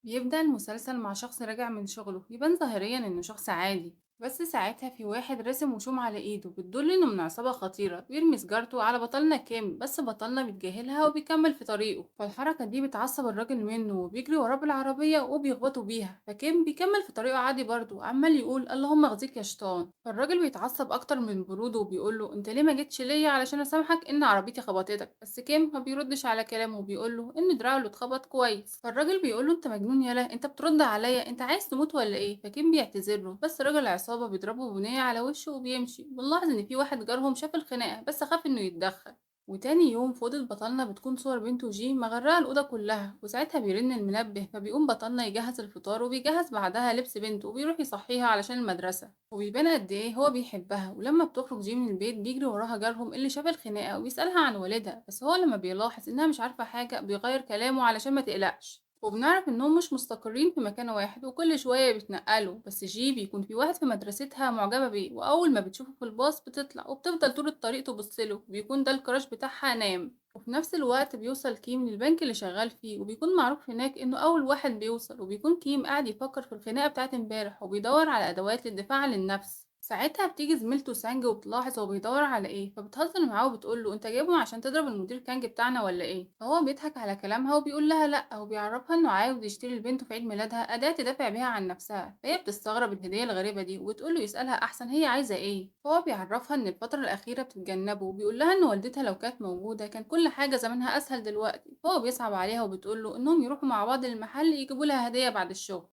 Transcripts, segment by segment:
بيبدأ المسلسل مع شخص راجع من شغله، يبان ظاهريا إنه شخص عادي، بس ساعتها في واحد رسم وشوم على إيده بتدل إنه من عصابة خطيرة، بيرمي سيجارته على بطلنا كيم، بس بطلنا بيتجاهلها وبيكمل في طريقه. فالحركة دي بتعصب الراجل منه وبيجري وراه بالعربية وبيخبطوا بيها، فكيم بيكمل في طريقه عادي برضه، عمال يقول اللهم اخزيك يا شيطان. فالراجل بيتعصب أكتر من برودة وبيقول له انت ليه ما جيتش ليا علشان اسامحك ان عربيتي خبطتك، بس كيم ما بيردش على كلامه وبيقول له ان دراعه اللي اتخبط كويس. فالراجل بيقول له انت مجنون يالا، انت بترد عليا، انت عايز تموت ولا ايه؟ فكيم بيعتذر له، بس راجل العصابة بيضربه بنية على وشه وبيمشي. بنلاحظ ان في واحد جارهم شاف الخناقة بس خاف انه يتدخل. وتاني يوم في أوضة بطلنا بتكون صور بنته جي مغرقة الأوضة كلها، وساعتها بيرن المنبه، فبيقوم بطلنا يجهز الفطار وبيجهز بعدها لبس بنته وبيروح يصحيها علشان المدرسة، وبيبان قد ايه هو بيحبها. ولما بتخرج جي من البيت بيجري وراها جارهم اللي شاف الخناقة وبيسألها عن والدها، بس هو لما بيلاحظ انها مش عارفة حاجة بيغير كلامه علشان ما تقلقش. وبنعرف انهم مش مستقرين في مكان واحد وكل شوية بيتنقلوا، بس جي بيكون في واحد في مدرستها معجبة بيه، وأول ما بتشوفه في الباص بتطلع وبتفضل طول الطريق تبصله، وبيكون ده الكراش بتاعها نام. وفي نفس الوقت بيوصل كيم للبنك اللي شغال فيه، وبيكون معروف هناك انه اول واحد بيوصل، وبيكون كيم قاعد يفكر في الخناقة بتاعت امبارح وبيدور على ادوات للدفاع عن النفس. ساعتها بتيجي زميلته سانج وبتلاحظ هو بيدور على ايه، فبتهزر معاه وبتقول له انت جايبهم عشان تضرب المدير كانج بتاعنا ولا ايه؟ فهو بيضحك على كلامها وبيقول لها لا، وبيعرفها انه عاوز يشتري لبنته في عيد ميلادها اداة تدافع بيها عن نفسها. فهي بتستغرب الهدية الغريبة دي وبتقول له يسألها احسن هي عايزة ايه. فهو بيعرفها ان الفترة الأخيرة بتتجنبه، وبيقول لها ان والدتها لو كانت موجودة كان كل حاجة زمانها اسهل دلوقتي. فهو بيصعب عليها وبتقول له انهم يروحوا مع بعض للمحل يجيبوا لها هدية بعد الشغل.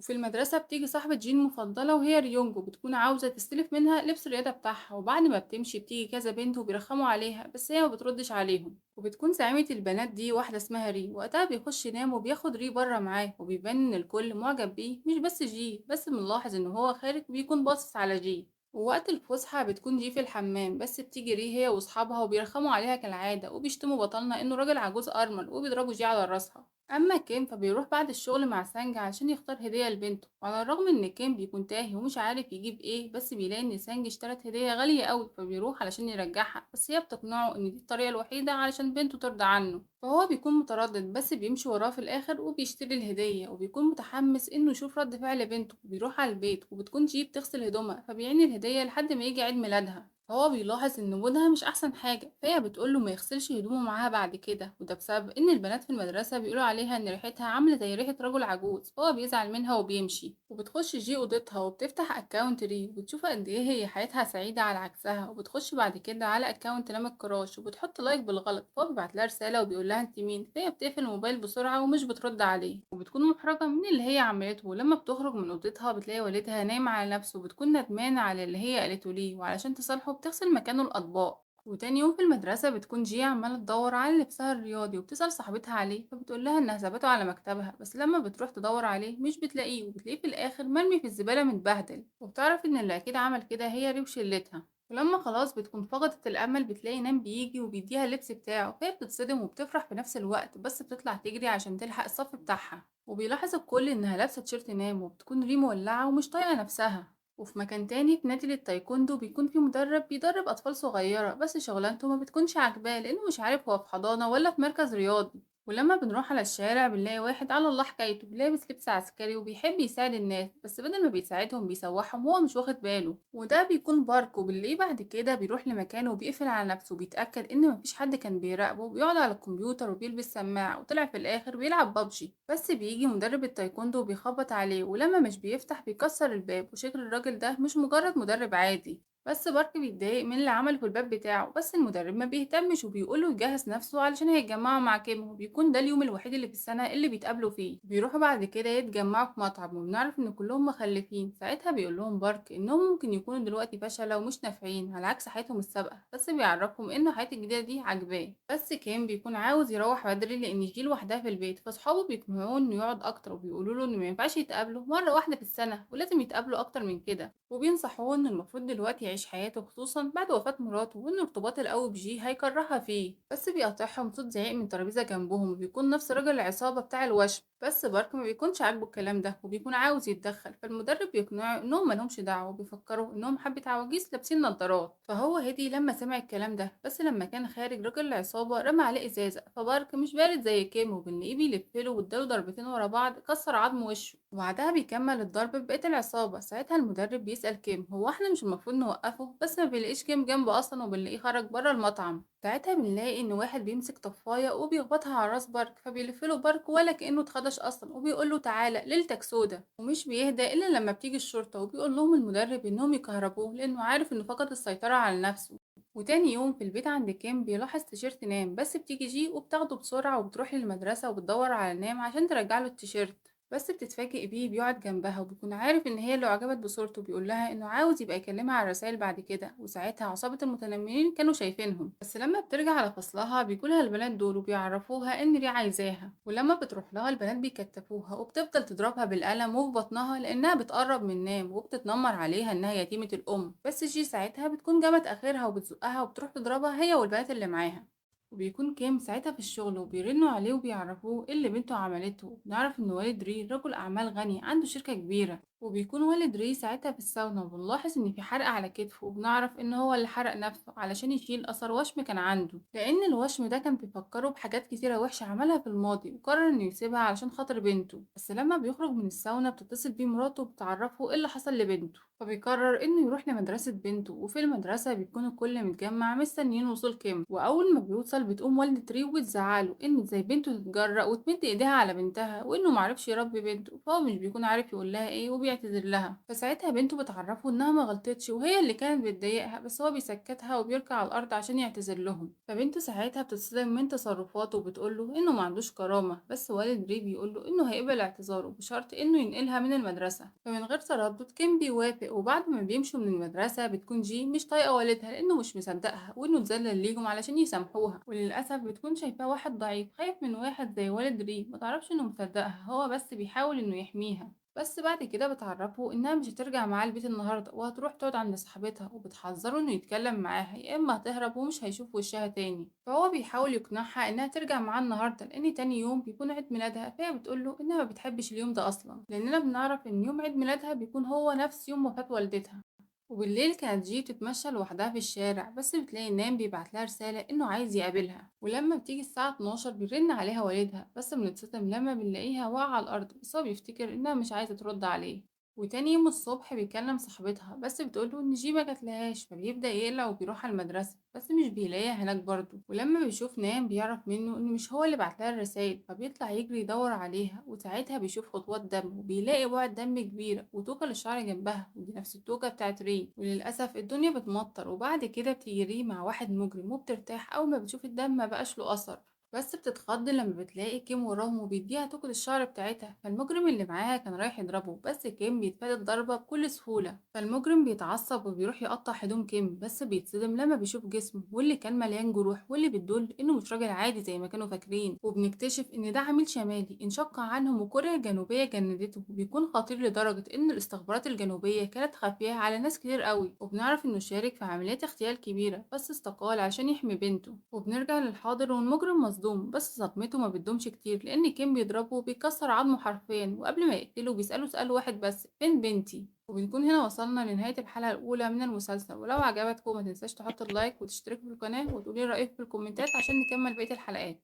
وفي المدرسة بتيجي صاحبة جين المفضلة وهي ريونجو، بتكون عاوزة تستلف منها لبس الرياضة بتاعها، وبعد ما بتمشي بتيجي كذا بنت وبيرخموا عليها، بس هي ما بتردش عليهم. وبتكون زعيمة البنات دي واحدة اسمها ري. وقتها بيخش ينام وبياخد ري بره معاه، وبيبان ان الكل معجب بيه مش بس جي، بس بنلاحظ ان هو خارج بيكون باصص على جي. ووقت الفسحة بتكون جي في الحمام، بس بتيجي ري هي واصحابها وبيرخموا عليها كالعادة وبيشتموا بطلنا انه راجل عجوز ارمل وبيضربوا جي على راسها. اما كيم فبيروح بعد الشغل مع سانج عشان يختار هدية لبنته، وعلى الرغم ان كيم بيكون تاهي ومش عارف يجيب ايه، بس بيلاقي ان سانج اشترت هدية غالية قوي، فبيروح علشان يرجعها، بس هي بتقنعه ان دي الطريقة الوحيدة علشان بنته ترضى عنه. فهو بيكون متردد بس بيمشي وراه في الاخر وبيشتري الهدية، وبيكون متحمس انه يشوف رد فعل بنته. وبيروح على البيت وبتكون جي بتغسل هدومها، فبيعين الهدية لحد ما يجي عيد ميلادها. فهو بيلاحظ ان مودها مش احسن حاجة، فهي بتقوله ما يغسلش هدومه معاها بعد كده، وده بسبب ان البنات في المدرسة بيقولوا عليها ان ريحتها عاملة زي ريحة رجل عجوز. فهو بيزعل منها وبيمشي. وبتخش جي اوضتها وبتفتح account ري وبتشوف قد ايه هي حياتها سعيدة على عكسها، وبتخش بعد كده على account لام ال crush وبتحط like بالغلط. فهو بيبعت لها رسالة وبيقول لها انت مين، فهي بتقفل الموبايل بسرعة ومش بترد عليه، وبتكون محرجة من اللي هي عملته. ولما بتخرج من اوضتها بتلاقي والدها نايم على نفسه، وبتكون ندمانة على اللي هي قالته ليه، وعلشان تصالحه بتغسل مكانه الأطباق. وتاني يوم في المدرسة بتكون جي عمالة تدور على لبسها الرياضي وبتسأل صاحبتها عليه، فبتقول لها إنها سابته على مكتبها، بس لما بتروح تدور عليه مش بتلاقيه، وبتلاقيه في الآخر مرمي في الزبالة متبهدل. وبتعرف إن اللي أكيد عمل كده هي ري وشلتها. ولما خلاص بتكون فقدت الأمل بتلاقي نام بيجي وبيديها اللبس بتاعه، فهي بتتصدم وبتفرح في نفس الوقت، بس بتطلع تجري عشان تلحق الصف بتاعها. وبيلاحظ الكل إنها لابسة تيشيرت نام، وبتكون ري مولعة ومش طايقة نفسها. وفي مكان تاني في نادي للتايكوندو بيكون في مدرب بيدرب أطفال صغيرة، بس شغلانته ما بتكونش عاجباه لأنه مش عارف هو في حضانة ولا في مركز رياضي. ولما بنروح على الشارع بنلاقي واحد على الله حكايته لابس لبس عسكري وبيحب يساعد الناس، بس بدل ما بيساعدهم بيسوحهم وهو مش واخد باله، وده بيكون بارك. وبنلاقيه بعد كده بيروح لمكانه وبيقفل على نفسه وبيتأكد إن مفيش حد كان بيراقبه، وبيقعد على الكمبيوتر وبيلبس سماعة، وطلع في الآخر بيلعب بابجي. بس بيجي مدرب التايكوندو وبيخبط عليه، ولما مش بيفتح بيكسر الباب، وشكل الراجل ده مش مجرد مدرب عادي. بس بارك بيتضايق من اللي عمله في الباب بتاعه، بس المدرب ما بيهتمش وبيقوله يجهز نفسه علشان هيتجمعوا مع كيم، وبيكون ده اليوم الوحيد اللي في السنة اللي بيتقابلوا فيه. بيروحوا بعد كده يتجمعوا في مطعم، وبنعرف ان كلهم مخلفين. ساعتها بيقول لهم بارك انهم ممكن يكونوا دلوقتي فشلة ومش نافعين على عكس حياتهم السابقة، بس بيعرفهم ان حياته الجديدة دي عاجباه. بس كيم بيكون عاوز يروح بدري لان جي لوحدها في البيت، فاصحابه بيقنعوه انه يقعد اكتر وبيقولوا له انه ما ينفعش يتقابلوا مرة واحدة في السنة ولازم يتقابلوا اكتر من كده، وبينصحوه ان المفروض دلوقتي يعيش يعيش حياته خصوصا بعد وفاة مراته، وإن ارتباط القوي بجي هيكرهها فيه. بس بيقاطعهم صوت زعيق من ترابيزة جنبهم، وبيكون نفس راجل العصابة بتاع الوشم. بس بارك ما بيكونش عاجبه الكلام ده وبيكون عاوز يتدخل، فالمدرب بيقنعه إنهم مالهمش دعوة وبيفكروا إنهم حبة عواجيز لابسين نظارات. فهو هدي لما سمع الكلام ده، بس لما كان خارج راجل العصابة رمى عليه إزازة، فبارك مش بارد زي كيم وبنلاقيه بيلفله واداله ضربتين ورا بعض كسر عظم وشه، وبعدها بيكمل الضرب ببقية العصابة. ساعتها المدرب بيسأل كيم هو احنا مش المفروض نوقفه، بس ما بيلاقيش كيم جنبه أصلا وبنلاقيه خرج بره المطعم. ساعتها بنلاقي إن واحد بيمسك طفاية وبيخبطها على راس بارك، فبيلفله بارك ولا كأنه اتخدش أصلا، وبيقول له تعالى ليلتك سودا، ومش بيهدى إلا لما بتيجي الشرطة وبيقول لهم المدرب إنهم يكهربوه لأنه عارف إنه فقد السيطرة على نفسه. وتاني يوم في البيت عند كيم بيلاحظ تيشيرت نام، بس بتيجي جي وبتاخده بسرعة وبتروح للمدرسة وبتدور على نام عشان ترجع له التيشيرت، بس بتتفاجئ بيه بيقعد جنبها وبيكون عارف إن هي اللي أعجبت بصورته، بيقول لها إنه عاوز يبقى يكلمها على الرسايل بعد كده. وساعتها عصابة المتنمرين كانوا شايفينهم، بس لما بترجع على فصلها بيقولها البنات دول وبيعرفوها إن ري عايزاها، ولما بتروح لها البنات بيكتفوها وبتفضل تضربها بالقلم وفي بطنها لأنها بتقرب من نام وبتتنمر عليها إنها يتيمة الأم. بس جي ساعتها بتكون جابت آخرها وبتزقها وبتروح تضربها هي والبنات اللي معاها. وبيكون كيم ساعتها في الشغل وبيرنوا عليه وبيعرفوه ايه اللي بنته عملته. نعرف ان والد ري رجل اعمال غني عنده شركة كبيرة، وبيكون والد ري ساعتها في الساونا وبنلاحظ ان في حرق على كتفه، وبنعرف ان هو اللي حرق نفسه علشان يشيل اثر وشم كان عنده، لان الوشم ده كان بيفكره بحاجات كتيرة وحشة عملها في الماضي، وقرر انه يسيبها علشان خاطر بنته. بس لما بيخرج من الساونا بتتصل بيه مراته وبتعرفه ايه اللي حصل لبنته، فبيقرر انه يروح لمدرسة بنته. وفي المدرسة بيكون الكل متجمع مستنيين وصول كيم، واول ما بيوصل بتقوم والدة ري وبتزعله ان ازاي بنته تتجرأ وتمد ايديها على بنتها وانه معرفش يربي بنته، فهو مش بيكون عارف يقول لها ايه وبيعتذر لها. فساعتها بنته بتعرفه انها ما غلطتش وهي اللي كانت بتضايقها، بس هو بيسكتها وبيركع على الارض عشان يعتذر لهم. فبنته ساعتها بتتصدم من تصرفاته وبتقول له انه ما عندوش كرامة، بس والد ري بيقول له انه هيقبل اعتذاره بشرط انه ينقلها من المدرسة. فمن غير تردد كيم بيوافق. وبعد ما بيمشوا من المدرسة بتكون جي مش طايقة والدها لأنه مش مصدقها وإنه اتذلل ليهم علشان يسامحوها، وللأسف بتكون شايفاه واحد ضعيف خايف من واحد زي والد ري، ما تعرفش إنه مصدقها، هو بس بيحاول إنه يحميها. بس بعد كده بتعرفه إنها مش هترجع معاه البيت النهاردة وهتروح تقعد عند صاحبتها، وبتحذره إنه يتكلم معاها يا إما هتهرب ومش هيشوف وشها تاني. فهو بيحاول يقنعها إنها ترجع معاه النهاردة لأن تاني يوم بيكون عيد ميلادها، فهي بتقوله إنها ما بتحبش اليوم ده أصلا، لأننا بنعرف إن يوم عيد ميلادها بيكون هو نفس يوم وفاة والدتها. وبالليل كانت جي بتتمشى لوحدها في الشارع، بس بتلاقي نام بيبعت لها رسالة إنه عايز يقابلها. ولما بتيجي الساعة 12 بيرن عليها والدها، بس بنتصدم لما بنلاقيها واقعة على الأرض، بس هو بيفتكر إنها مش عايزة ترد عليه. وتاني يوم الصبح بيكلم صاحبتها، بس بتقوله إن جي ما جاتلهاش، فبيبدأ يقلق وبيروح على المدرسة بس مش بيلاقيها هناك برضه. ولما بيشوف نام بيعرف منه إنه مش هو اللي بعتلها الرسايل، فبيطلع يجري يدور عليها. وساعتها بيشوف خطوات دم وبيلاقي بقعة دم كبيرة وتوكة للشعر جنبها، ودي نفس التوكة بتاعت ري. وللأسف الدنيا بتمطر، وبعد كده بتيجي ري مع واحد مجرم وبترتاح أول ما بتشوف الدم ما بقاش له أثر، بس بتتخض لما بتلاقي كيم وراهم وبيديها توكة الشعر بتاعتها. فالمجرم اللي معاها كان رايح يضربه، بس كيم بيتفادى الضربة بكل سهولة، فالمجرم بيتعصب وبيروح يقطع هدوم كيم، بس بيتصدم لما بيشوف جسمه واللي كان مليان جروح واللي بتدل انه مش راجل عادي زي ما كانوا فاكرين. وبنكتشف ان ده عميل شمالي انشق عنهم وكوريا الجنوبية جندته، وبيكون خطير لدرجة ان الاستخبارات الجنوبية كانت خافية على ناس كتير قوي. وبنعرف انه شارك في عمليات اغتيال كبيرة بس استقال عشان يحمي بنته. وبنرجع للحاضر والمجرم مصدوم، بس صدمته ما بتدومش كتير لان كيم بيضربه وبيكسر عظمه حرفيا، وقبل ما يقتله بيسأله سؤال واحد بس، فين بنتي؟ وبنكون هنا وصلنا لنهاية الحلقة الأولى من المسلسل. ولو عجبتكم ما تنساش تحط ال like وتشترك في القناة وتقولي رأيك في الكومنتات عشان نكمل بقية الحلقات.